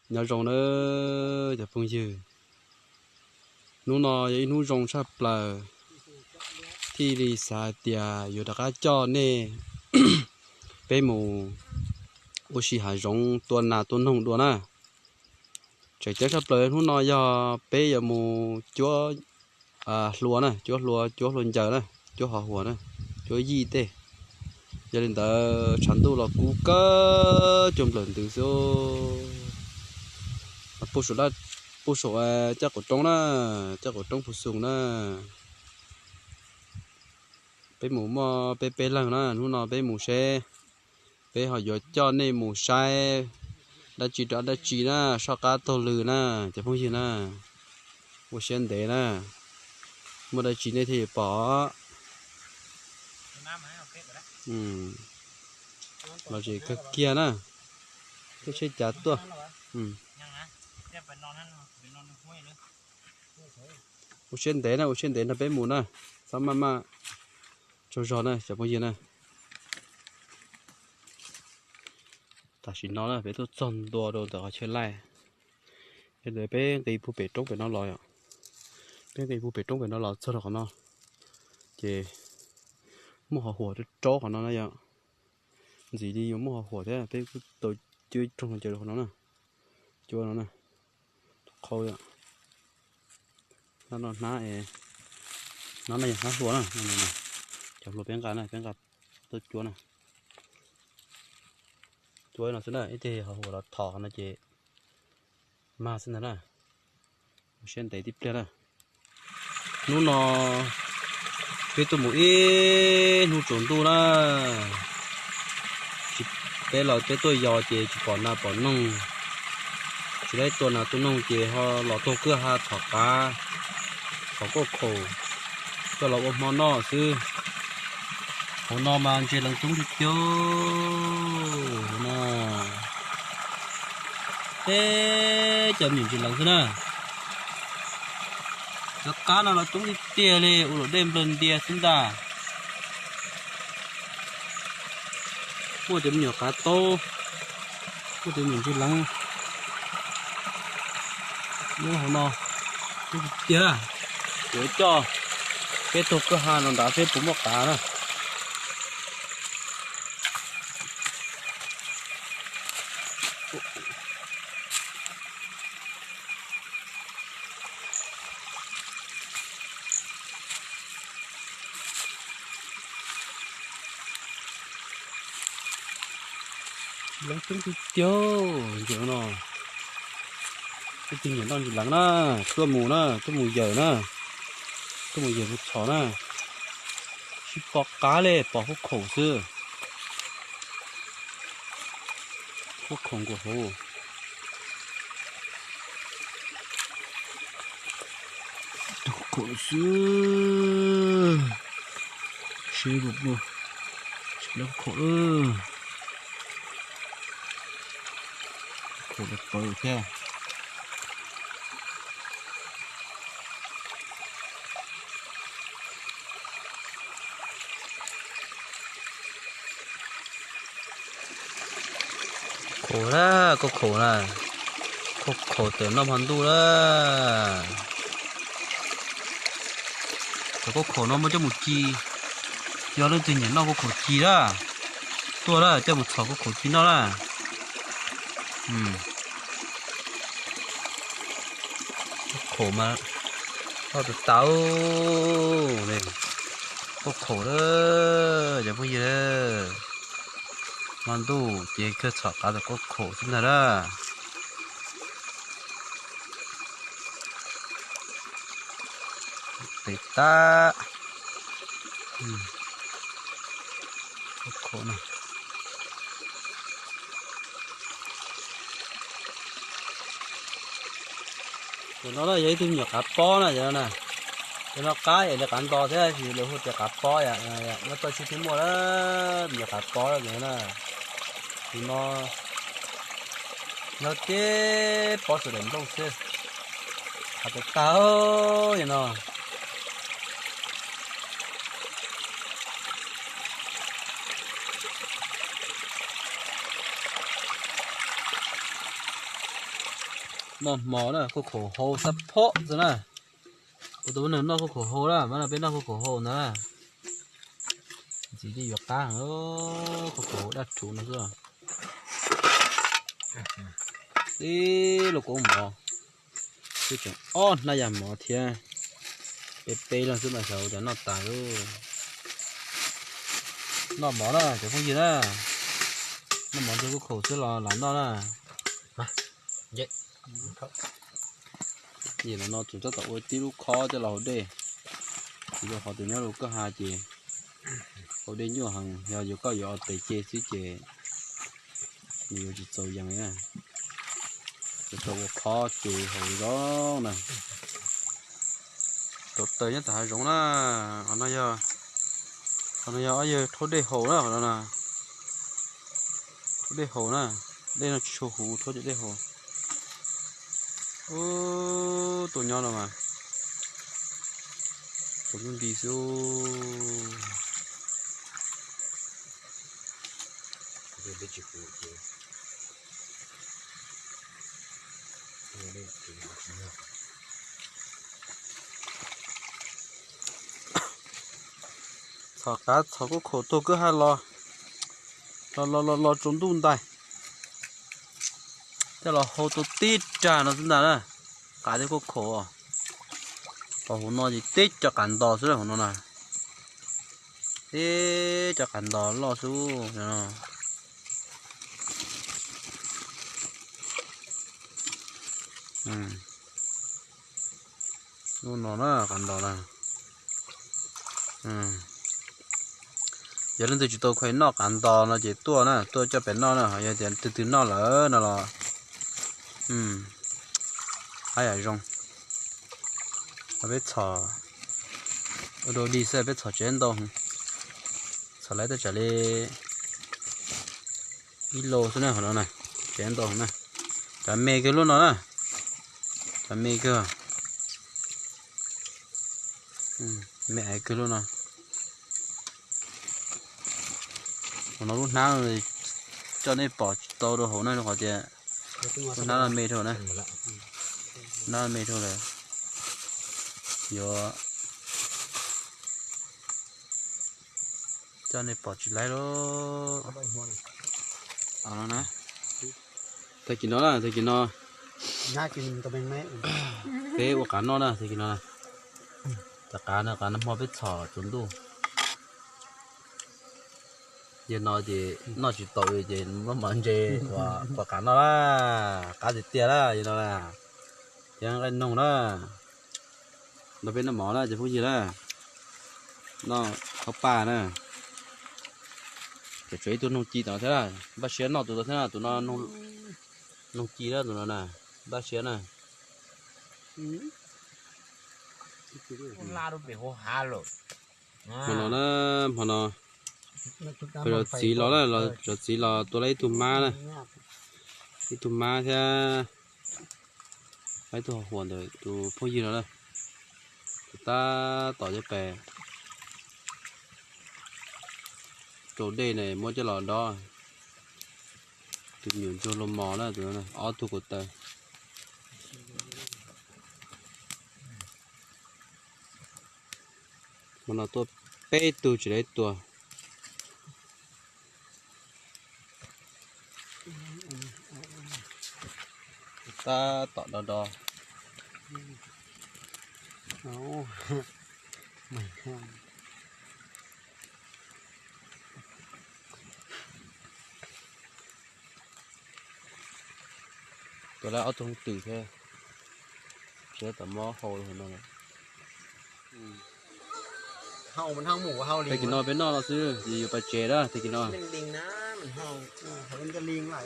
Nyob zoo na cov phooj ywg, hnub no yog ib hnub zoo tshaj plaws, thiaj li xav hais tias yuav rov qab coj nej peb mus ua si hav zoov tua nas tua noog dua na. Tseem ceeb tshaj plaws hnub no yog peb yuav mus cuab hlua na, cuab hlua, cuab hlua ncaws na, cuab hos huam na, cuab yij tej. Yog li ntawd tshav ntuj los kub kawg cuag nplawm ntws xwb. Puag saum, puag saum caj qaum roob na, caj qaum roob Phu Xum na. Peb mus muaj peb peb leeg na, hnub no peb mus seb, peb ho yuav coj nej mus saib dab tsi rau dab tsi na, soj qab taug lw na, cov phooj ywg na. Ua siab ntev na, muaj dab tsi nej thiaj yuav pom. Los zem kawg kiag na, thiab tsheb cav tuaj. Ua siab ntev na, ua siab ntev nrog peb mus na, txhob maj maj tsaug zog na cov phooj ywg na. Tam sim no na peb tuaj txog ntua rau ntawm qhov chaw laij, yog ntawd peb nqis puag pem roob pem no los yom. Peb nqis puag pem roob pem no los txog rau qhov no, ces muaj hos huam rau rau qhov no na yom. Ntxim li yuav muaj hos huam thiab, peb kuj tau cuab ib rooj no ces rau qhov no na. Cuab no na, qhau yom. Hnab no hnab, hnab no yog hnab hlua na, cov hlua peb nqa na, peb nqa tuaj cuab na. Cuab no xwb na, ib teg hos huam los thom no ces mag xwb ntag na. Ua siab ntev tib pliag na. Hnub no peb tuaj mus ib hnub tsaus ntuj na, tsis, peb los peb tuaj yos ces tsis pom nas pom noog, tsis laib tua nas tua noog ces ho los taug kwj ha thom qav, thom kauj khaum coj los ua hmo noj xwb. Hauv no mas ntses leev coob tiag tiag hauv no. Teb cov me nyuam ntses leev xwb na. Cov qab no los coob tiag tiag li, ua luam dej nplawg ntias xwb ntag. Muaj cov me nyuam qav taub, muaj cov me nyuam ntses leev nyob hauv no tiag tiag. Yuav coj peb taug kwj ha no nrad seb puas muaj qav na. Leev coob tiag tiag ntses no. Leej twg nyiam noj ntses leev na, tuaj mus na, tuaj mus yawm na, tuaj mus yawm mus txhom na. Tsis pom qav li, pom kauj khaum xwb. Kauj khaum nkaus hauv. Kauj khaum xwb. Sib mus, sib lawv kauj khaum. Kauj khaum pawv thiab. Khaum na, kauj khaum na, kauj khaum tawm noj hmo ntuj na. Cov kauj khaum no muab coj mus ci, yog leej twg nyiam noj kauj khaum ci na, tuaj na coj mus txhom kauj khaum ci noj na. Kauj khaum mas noj tas tas li. Kauj khaum na, cov phooj ywg, hmo ntuj ces kawg txhom qav tau kauj khaum xwb ntag na. Tes tab. Kauj khaum no. Tus no yog ib tug me nyuam qav pob na, cov no na. Cov no qab yam li qav nto thiab, tab sis lawv hu tias qav pob yom. Nyob toj siab thiab muaj na, me nyuam qav pob na. Tus no nyob tib pob saum daim nplooj xwb. Qav tas tas li no. Noj hmo na, khaub khaum hau xab phob xwb na. Ua tus pab neeg noj khaub khaum hau na, mas no peb noj khaub khaum hau ntag na. Ntxiv thiaj yuav qab, khaub khaum daj rhuv no xwb. Tib lub kaub mov, twb tseem ob hnab yam mov thiab. Peb peb leeg xwb mas xyov ua cas noj tas lauj. Noj mov na cov phooj ywg na, noj mov ntshe khaub khaum xwb los lam noj na. Yam no no tseem tab tom ua tib lub khob coj los haus dej, vim rau qhov tias nyob rau kwj ha ces haus dej nyuaj heev, yog yus koj yuav ua tes ce xwb ces nws yuav tsis txaus yees na. Yuav tau ua khob ces haus zoo na. Rau taws nyob tom hav zoov na. Qhov no yog, qhov no yog ob yawg rhaub dej haus na, qhov no na. Rhaub dej haus na, dej no tsis tshua huv, rhaub cov dej haus. Ub, tuaj nyob no mas, tus lub nti xwb. Txhom qav txhom khaub khaum tuaj kwj ha los, los los los los tsaus ntuj ntais, coj los hau tau tib rag no xwb ntag na. Qav thiab khaub khaum, hos hauv no ces tib co qav ntos xwb hauv no na. Tib co qav ntos loj xwb. Lub no na qav ntos na. Yog leej twg tsis tau khuv noj qav ntos no ces tuaj na, tuaj coj pem noj na, ho yog tias twg twg noj lawm no los haj yam zoo. Peb txhom ua dua dig xwb, peb txhom tsev ntau, txhom lawv tej tsam li ib lo xwb na, qhov no na, tsev ntau na. Cov me kawg lub no na, cov me kawg, me aiv kawg lub no. Qhov no lub hnab coj nej pom tsis tau rau hauv na, rau qhov tias lub hnab no me dhau na, hnab me dhau lawm, yuav coj nej pom tsis laib lauj. Tag kis no na, tag kis no peb ua qav noj na, tag kis no na. Cov qav no qav nag hmo peb txhom tsaus ntuj. Yog no ces noj tsis tau ces muab mov ntse ua qav noj na, qab tiag tiag na yog no na. Thiab nqaij noog na, nrog peb noj mov na cov phooj ywg na. Noj khaub paj na. Tseem tshuav ib tug noog ci tom thiab na, npaj siab noj tus tod thiab na, tus no noog ci na, tus no na, npaj siab na. Hmo no na, hmo no, peb cov txiv los na, cov txiv los tua tau ib tug mab na, ib tug mab thiab ib tug huam ntawm tus phooj ywg no na. Tab tom coj pem rau dej ne, muab coj los dob. Tus me nyuam ntsuag los mos na, tus no ob tug ko taw. Hmo no tuaj peb tug tsis laib tua. Tab tom do do. Tua lawm ob tug hooj twm thiab, tsis tau mob hau no. Tag kis no peb noj no xwb, yuav pais tsev na tag kis no.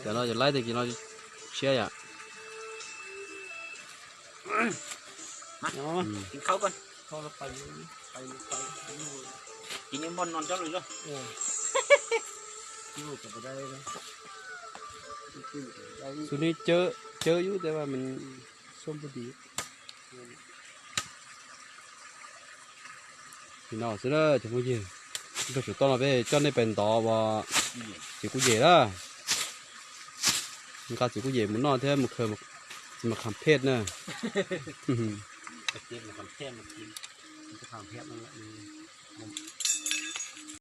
Tam no yog laib tag kis no tshiab yom. Xws li cawv yub tes mas xub npub tim. Nim no xwb na cov phooj ywg, nrog tsum toj no peb coj nej pais ntov ua txiv kuj yem na. Nqa txiv kuj yem mus noj thiab mus khaws Mos kham phej na. Mos kham phej.